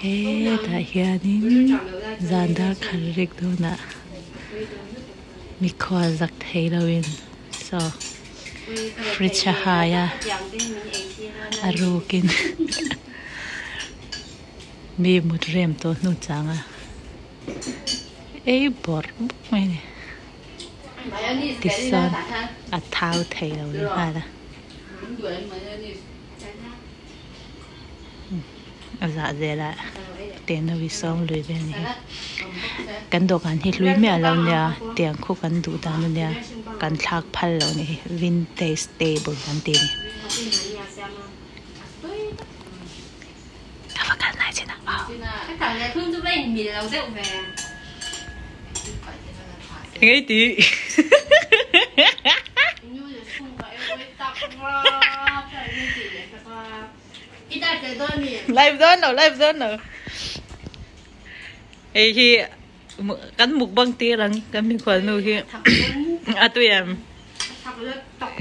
Hetah hianin zan dar khat rik dawnah mikhual zak thei loin saw fridge a hai a a rukin mi mut rem tawh hnu changa ei bawrh bawrh mai a ni tichuan a thau thei lo lehnghal a. A zah zel a tehnawi sawm lui vel a ni hi kan dawhkan hi hlui miah lo nia tiang khu kan duh dan a nia kan thlak phal lo a ni hi vintage table kan tih a ni. Ka va kal nai chin a aw. Engei ti. Live dawn lo live dawn lo. Hei hi kan mukbang tir ang kan mikhual nu hi a tui em?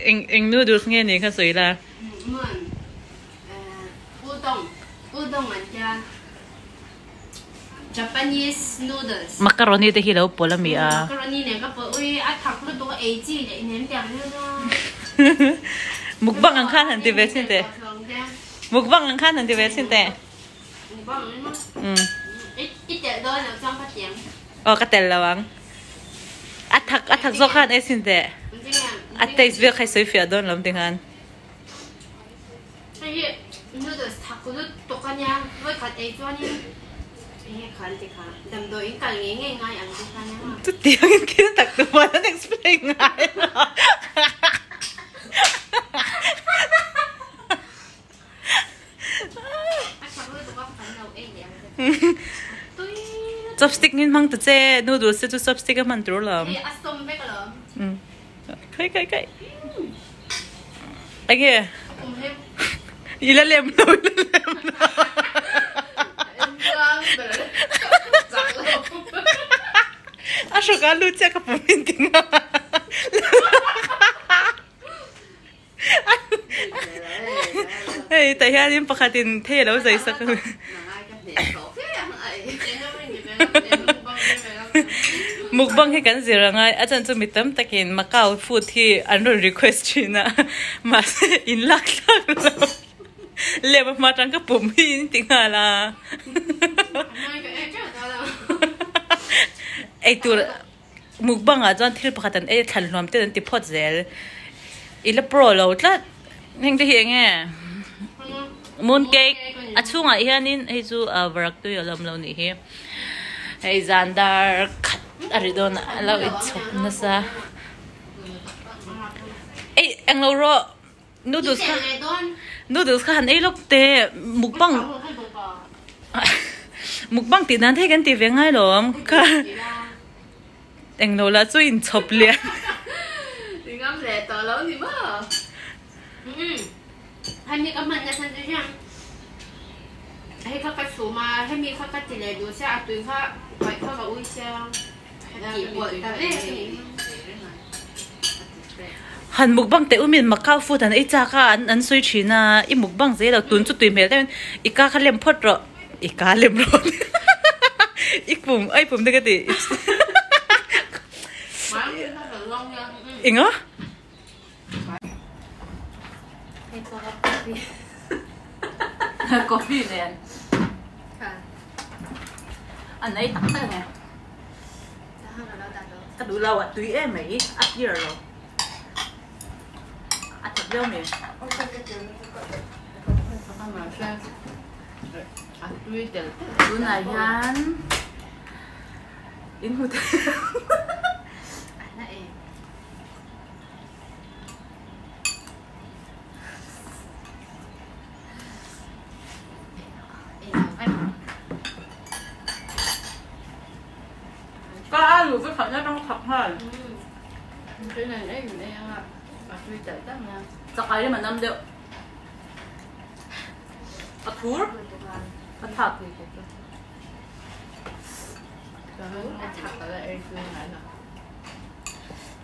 Eng eng noodles nge ni kha sawi la. Japanese noodles. Macaroni te hi lo pawlh a mi a. Macaroni nen ka pawlh ui a thak lutuk a ei chi leh inem tiang hian a. Mukbang ang khan han ti ve chhin teh. Mukbang ang khan han ti ve chhin teh. Mukbang ang emaw. I telh dawn lo chuan ka tiang. Aw ka telh lo ang. A thak a thak zawk khan ei chhin teh. A taste vel kha i sawi fiah dawn lo ti khan. Hei hi noodles thak lutuk a nia, vawikhat ei chuanin enge kha an ti kha, damdawiin kal ngei ngei ngai ang ti kha nia maw? Chutiangin thil tak tu pawh an explain ngai lo. A thak lutuk a kan lo ei leh ang che. Tui lutuk. Chopstick min hmang ta che, noodles te chu chopstick a hman tur alawm. Hei a sawm vek alawm. Kai kai kai. Enge? I la lem lo, i la lem lo. A hrawk ah lut chiah ka pum in ti nga. Hei tah hianin pakhatin thei a lo zai sak a. Mukbang hi kan zir angai a chan chu mi tam takin Macau food hi an rawn request thin a mahse in lak thlak lo lem a hma tang ka pum hi in ti nghal a eitur mukbang ah chuan thil pakhat an ei a thlan hluam te an ti phawt zel i la pro lo tlat heng te hi eng nge moon cake a chhungah hianin hei chu ah varak tui a la awm lo nih hi hei zan dar khat a ri dawn a lo inchhawp nasa ei englo rawh noodles kha noodles kha han ei lawk teh mukbang mukbang tih dan thei kan ti ve ngai lo ang kha englo lah chu inchhawp lian. Han mukbang teh umin Macau food an ei chak a an sawi thin a i mukbang zel lo tun chu tui hmel deuhin i ka kha lem phawt rawh i ka lem rawh i pum ai pum te ka ti eng a. Coffee nen an ei tak tak nge ka duh lo a tui em mai a clear lo a that viau mai. Tunah hian in hmu thei Ka alu chu khatna tang thak nghal. Chakai rim a nam deuh. A thur a thak.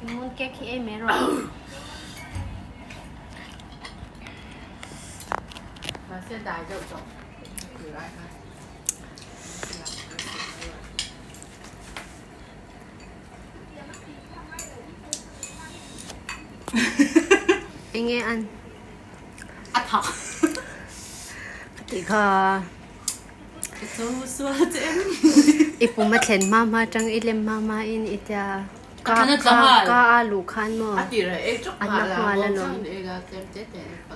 Moon cake hi ei mai rawh. Enge an? A thak. Ka tih kha. Ka cho sual che em. I pum a thlen hma hma tang i lem hma hma in i tia ka ka ka a luh khan maw a na nghal alawm.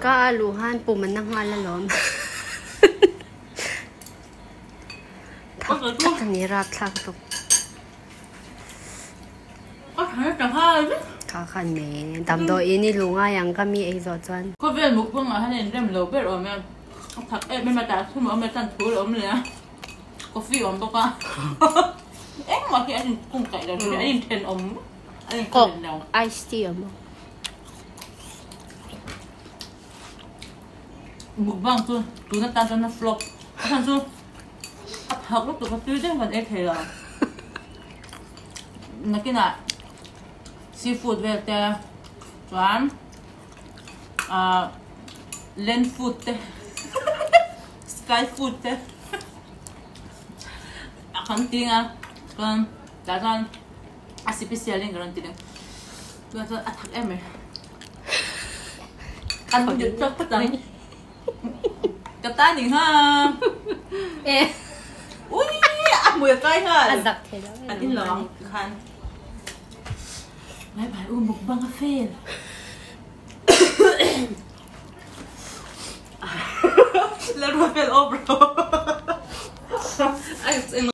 Ka a luh khan pum a na nghal alawm. Thak tak a ni rapthlak tuk. Kha khan me damdawiin i luh ngai ang ka mi ei zawh chuan. Khawvel mukbang ah hian inrem lo ber awm e. A thak em em a tah thum a awm e tan thur a awm leh a coffee a awm bawk a engmah hi an inkung kaih lo an inthenawm an inkawm lo. Ice tea a awm bawk. Mukbang chu tun atan chuan a flop a chhan chu a thak lutuk a tui deuh kan ei thei lo nakinah seafood vel te chuan ah land food te sky food te a kan ting a chuan tah chuan a sipisial in ka rawn ti deuh chuan chuan a thak em mai kan dik tawk phawt ang ka ta ni ha e ui a hmui a kai nghal a zak thei lo an in lo ang khan Bye bye u mukbang a fail. Lalruatfel over. Ai